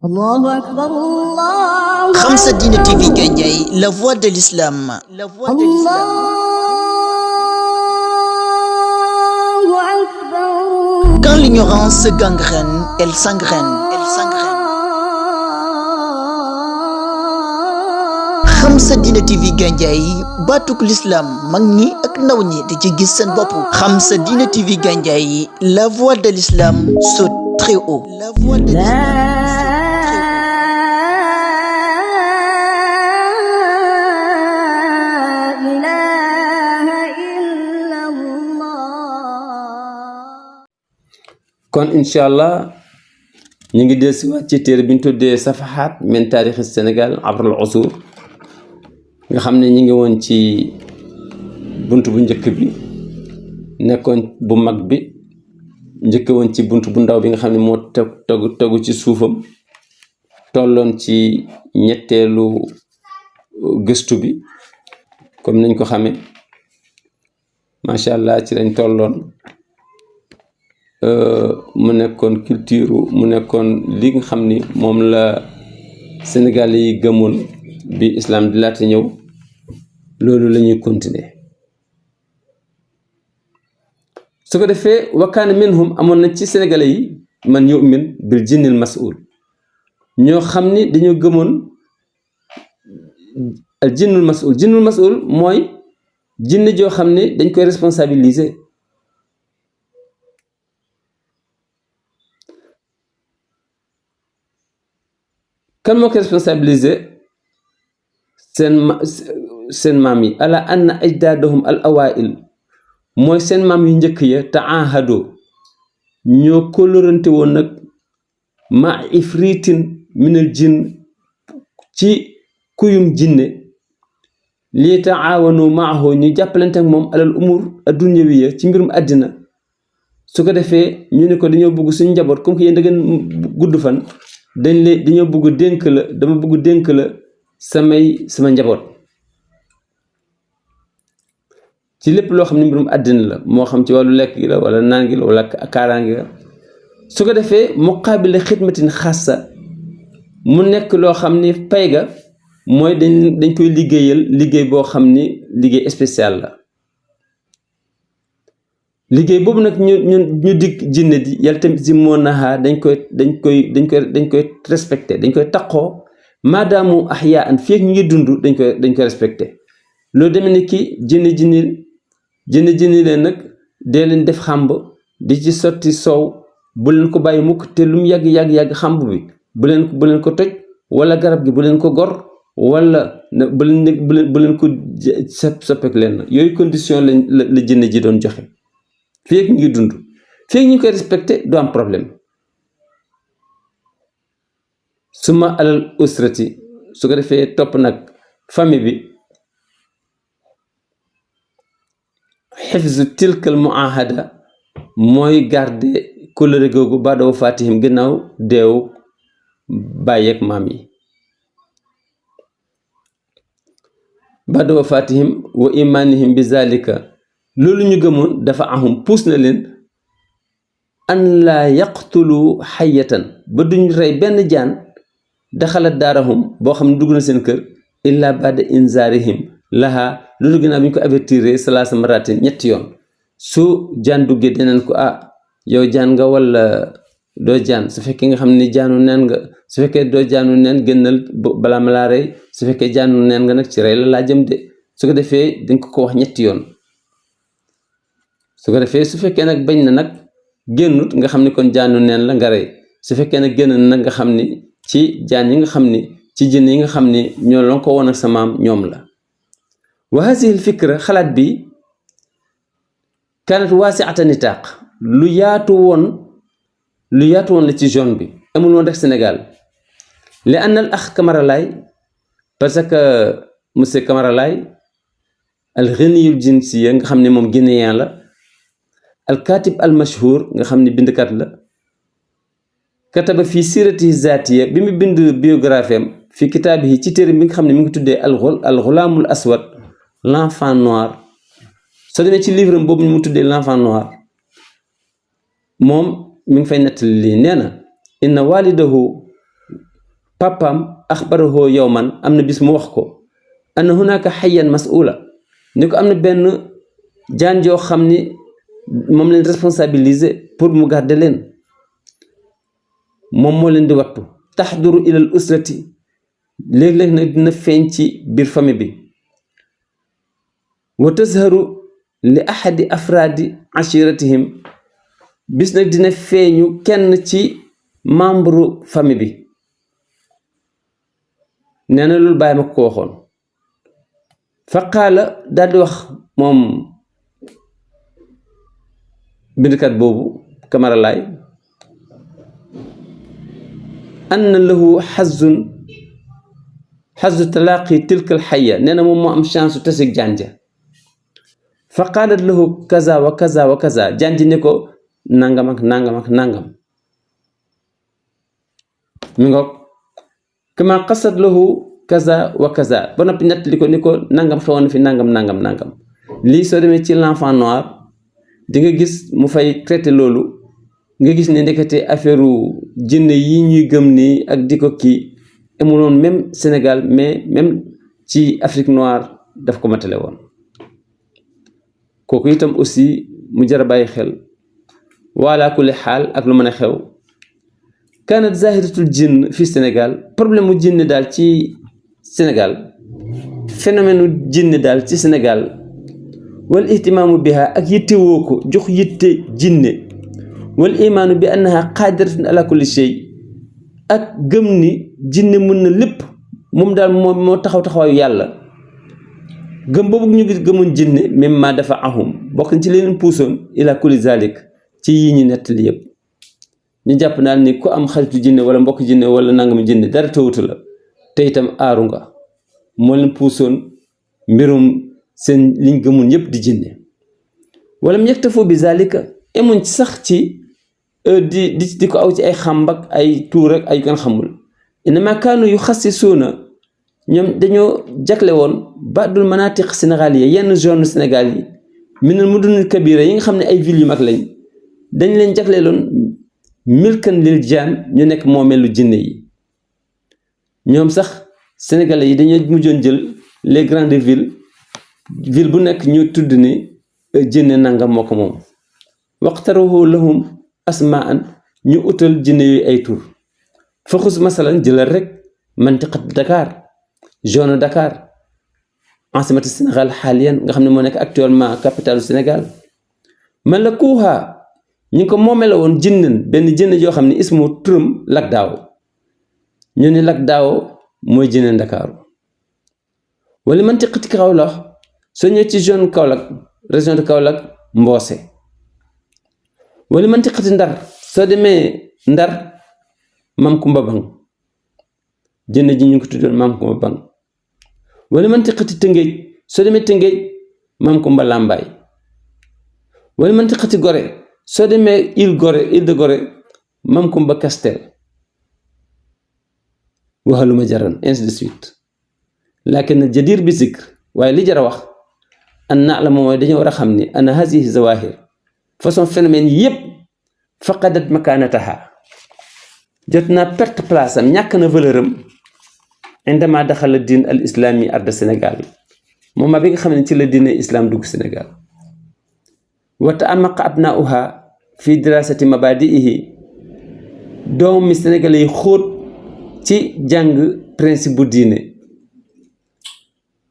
Allahu akbar, Allahu Khamsa Dina akbar. TV Gandiaye, la voix de l'islam. La voix de l'islam. Allahu akbar. Quand l'ignorance gangrène, elle s'engraine. Elle s'engraine. Khamsa Dina TV Gandiaye, batuk l'islam, mag ñi ak ndaw ñi di ci gis seen bopp. Khamsa Dina TV Gandiaye, la voix de l'islam saute très haut. La voix de l'islam. kon inshallah ñi ngi dellusiwaat ci téere bi ñu tuddee safahaat min taarixi Sénégal abral usur nga xam ne ñi ngi woon ci bunt bu njëkk bi nekkoon bu mag bi njëkk woon ci bunt bu ndaw bi nga xam ne moo tegu ci suufam tolloon ci ñetteelu gëstu bi comme nañ ko xamee macha allah ci lañ tolloon mu nekkoon culture mu nekkoon li nga xam ni moom la Sénégal yi gëmoon bi islam di laata ñëw loolu la ñuy continuer su ko defee wakkaane minhum amoon na ci sénégalais yi man yu'min bil jinnil mas'ul ñoo xam ni dañoo gëmoon al jinnul mas'ul mooy jinn joo xam ne dañ koy responsabiliser kan moo ko responsabiliser seen maam yi ala anna ajdaadahum al awail mooy seen maam yu njëkk ya taahado ñoo kóllërante woon nag ma ifritin minal jinn ci kuyum jinne lii taawanu maahu ñu jàppalante ak moom alal umur addunyawiya ci mbirum àddina su ko defee ñu ne ko dañoo bëgg suñu njaboot comme que yéen da ngeen gudd fan dañoo bëgg dénk la dama bëgg dénk la sama njaboot ci lépp loo xam ne mbirum àddina la moo xam ci wàllu lekk gi la wala naan gi la wala kaaraange la su ko defee muqaabila xidmatin xassa mu nekk loo xam ni pay ga mooy dañ koy liggéey boo xam ni liggéey spécial la liggéey boobu nag ñu dig jinne di yàlla tamit si moo naxaa dañ koy respecté dañ koy taqoo maadaamu ahyaa an fii ak ñu ngi dund dañ koy respecté loolu demee ni ki jinne leen nag dee leen def xàmb di ci sotti soow bu leen ko bàyyi mukk te lu mu yàgg xàmb bi bu leen ko toj wala garab gi bu leen ko gor wala bu leen ko soppeek leen yooyu condition la jinne ji doon joxe fii ak ñu ngi dund fii ak ñu koy respecté du am problème suma alal usrati su ko defee topp nag famille bi xifzu tilkal muahada mooy garder kóllëre googu baada wafaatihim gannaaw deewu bàyyeek maam yi baada wafaatihim wa imanihim bi zalika loolu ñu gëmoon dafa ahum puus na leen an laa yaqtulu xayatan ba duñ rey benn jaan daxalat daarahum boo xam ne dugg na seen kër illa baada inzaarihim laha loolu gën a bi ñu ko avertir salaasa maratin ñetti yoon su jaan duggee deneen ko yow jaan nga wala doo jaan su fekkee nga xam ne jaanu neen nga su fekkee doo jaanu neen génnal balaa ma laa rey su fekkee jaanu neen nga nag ci rey la laa jëm de su ko defee dañ ko wax ñetti yoon su ko defee su fekkee nag bañ na nag génnut nga xam ni kon jaanu neen la nga rey su fekkee nag génn nag nga xam ni ci jaan yi nga xam ni ci jinn yi nga xam ni ñoo lon ko woon ak sa maam ñoom la wa hadihi al fikra xalaat bi kanat waasi'ata nitaaq lu yaatu woon la ci zone bi amul woon rek Sénégal li anna al ax Camara Laye parce que monsieur Camara Laye al ghaniyul jinsiya nga xam ne moom guinéen la al katib al mashhur nga xam ne bindkat la kataba fii sirati zatiya bi mu bind biographie am fi kitaabihi ci téere bi nga xam ne mi ngi tuddee al ghulaamul aswad l'enfant noir soo demee ci livre boobu ñu mu tuddee l'enfant noir moom mi ngi fay nettali lii nee na inna walidahu papaam axbarahu yawman am na bis mu wax ko anna hunaka hayyan mas'ula ni ko am na benn jaan joo xam ni moom leen responsabiliser pour mu garder leen moom moo leen di wattu taxduru ilal usrati léeg-léeg nag dina feeñ ci biir famille bi wa tazharu li ahadi afraadi ashiratihim bis nag dina feeñu kenn ci membre famille bi nee na loolu bàyyi ma ko waxoon fa qaala daal di wax moom bindkat boobu Camara Laay anna lahu xazu talaaqi tilka alxaya nee na moom moo am chance tasig janja fa qaalat lahu kaza wa kaza wa kaza janji ne ko nangam ak nangam ak nangam mi ngoog kama qasat lahu kaza wa kaza ba noppi nettali ko ni ko nangam xewoon fi nangam nangam nangam lii soo demee ci l'enfant noir di nga gis mu fay traité loolu nga gis ne ndekete affaire jinne yi ñuy gëm nii ak di ko kii amuloon même Sénégal mais même ci Afrique noire daf ko matale woon kooku itam aussi mu jar a bàyyi xel wala kulli xaal ak lu mën a xew kanat zahiratul jinn fi Sénégal problème mu jinne daal ci Sénégal phénomène u jinne daal ci Sénégal wal ihtimaamu biha ak yittewoo ko jox yitte jinne wal imaanu bi annaha qaadiratun ala kulli shay ak gëm ni jinne mën na lépp moom daal moo taxaw taxawaayu yàlla gëm boobu ñu gis gëmoon jinne même ma dafa ahum bokk ci leen puusoon ila kulli zalik ci yii ñu nettali yëpp ñu jàpp naa ni ku am xaritu jinne wala mbokk jinne wala nangam jinne dara tawutu la te itam aaru nga moo leen puusoon mbirum seen liñ gëmoon yëpp di jinne wala mu yaktafu bi zalika emuñ ci sax ci di ko aw ci ay xàmbak ay tuur ak ay kan xamul inama kaanu yu xassisuuna ñoom dañoo jagle woon badul manatiq Sénégal yi yenn zone Sénégal yi minal mudunil kabira yi nga xam ne ay villes yu mag lañ dañ leen jagleeloon milkan lil jaan ñu nekk moomeelu jinne yi ñoom sax sénégalais yi dañoo mujjoon jël les grandes villes ville bu nekk ñu tudd ni jinne nangam moo ko moom waqtaruhu lahum asmaan ñu utal jinne yooyu ay tur faxus masalan jëlal rek mantiqat Dakar zone Dakar ensimati Sénégal xaaliyan nga xam ne moo nekk actuellement capitale du Sénégal man la kuuxaa ñu ngi ko moomee la woon jinnen benn jinne joo xam ne ismu turam lak daaw ñu ne lak daaw mooy jinne Ndakaaru wala mantiqati Kaolack soo ñëwee ci zone Kaolack région de Kaolack Mboose wala mantiqati Ndar soo demee Ndar Mam Kumba Bang jinne ji ñu ngi ko tuddoon Mam Kumba Bang wala mantiqati Tëngéej soo demee Tëngéej Mam Kumba Lambaay wala mantiqati Gorée soo demee île de Gorée Mam Kumba Castel waxaluma jaran ainsi de suite lakin jadir bi zikr waaye li jar a wax an na la mooy dañoo war a xam ni ana hazihi zawahir façon phénomène yépp faqadat makanataha jot naa perte place am ñàkk na valeur am indama daxala diin al islami arda Sénégal moom bi nga xam ne ci la diine islam dugg Sénégal wa ta'ammaqa abna'uha fi dirasati mabadi'ihi doomi sénégalais yi xóot ci jàng principe bu diine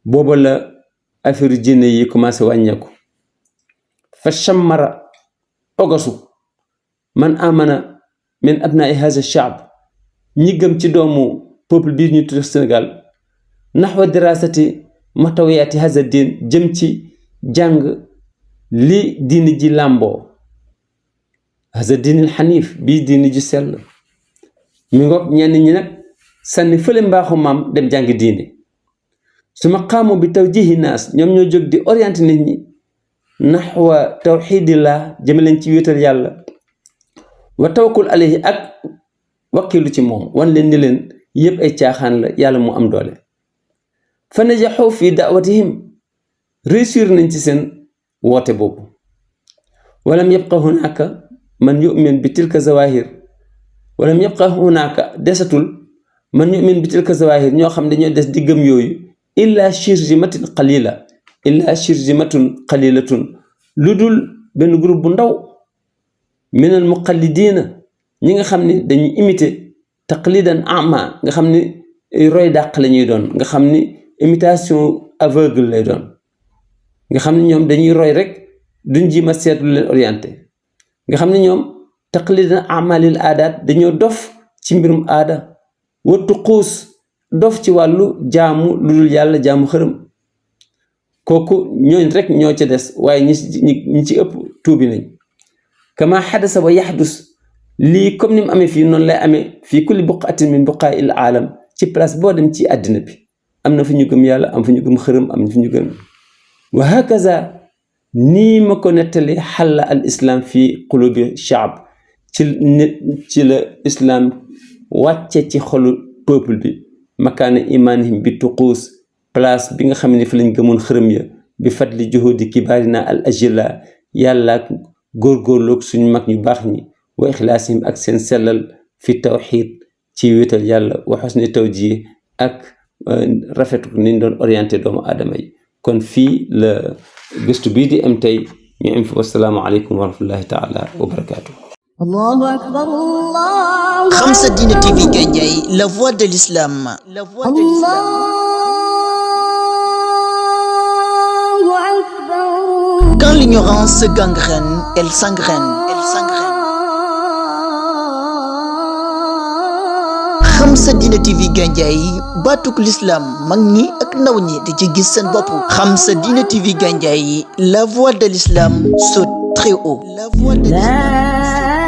booba la affaire jinne yi commencé wàññeeku fa shammara ogasu man amana min abna'i hadha ash-sha'b ñi gëm ci doomu peuple bii ñu tudd Sénégal naxwa dirasati matawiyaati hadha diin jëm ci jàng li diini ji làmboo hadha diinil xaniif bii diini ji sell mi ngoog ñenn ñi nag sànni fële mbaaxu maam dem jàngi diine su ma xaamu bi tawjihi naas ñoom ñoo jóg di orienté nit ñi naxwa tawxidillah jëme leen ci wéetal yàlla wa tawakkul alayhi ak wakkilu ci moom wan leen ni leen yëpp ay caaxaan la yàlla mu am doole fa najaxu fi daawatihim réussir nañ ci seen woote boobu walam yabqa hunaka man yu'min bi tilka zawahir walam yabqa hunaka desatul man yu'min bi tilka zawahir ñoo xam dañoo des di gëm yooyu illa shirzimatun qalilatun lu dul benn groupe bu ndaw minal muqallidina ñi nga xam ni dañuy imiter taqlidan ama nga xam ni roy dàq la ñuy doon nga xam ni imitation aveugle lay doon nga xam ni ñoom dañuy roy rek duñ ji ma seetlu leen orienté nga xam ni ñoom taqlidan amalil aadaat dañoo dof ci mbirum aada wattu xuus dof ci wàllu jaamu lu dul yàlla jaamu xërëm kooku ñooñ rek ñoo ca des waaye ñi ci ëpp tuubi nañ kama xadasa wa yaxdus lii comme ni mu amee fii noonu lay amee fii kulli buqatin min buqaa il aalam ci place boo dem ci àddina bi am na fu ñu gëm yàlla am fu ñu gëm xërëm am fu ñu gëm wa hakaza nii ma ko nettali xalla al islam fii qulubi shaab ci la islam wàcce ci xolu peuple bi makaana imanihim bi tuquus place bi nga xam ne fi lañ gëmoon xërëm ya bi fadli juhudi kibaarina al ajilla yàlla ak góorgóorloog suñu mag ñu baax ñi wa ixlaasihim ak seen sellal fi tawxiid ci wéetal yàlla wa xusni tawjih ak rafetu niñ doon orienté doomu aadama yi kon fii la gëstu bii di am tey ñu am fi wassalaamu aleykum wa rahmatullahi taala wa barakaatu. Allahu akbar Allah. Khamsa Dina TV Gandiaye, la voix de l'islam. Allahu akbar. Quand l'ignorance se gangrène, elle s'engraine. Khamsa Dina TV Gandiaye, baatuk l'islam mag ñi ak ndaw ñi di ci gis seen bopp. Khamsa Dina TV Gandiaye, la voix de l'islam saute très haut. La voix de l'islam.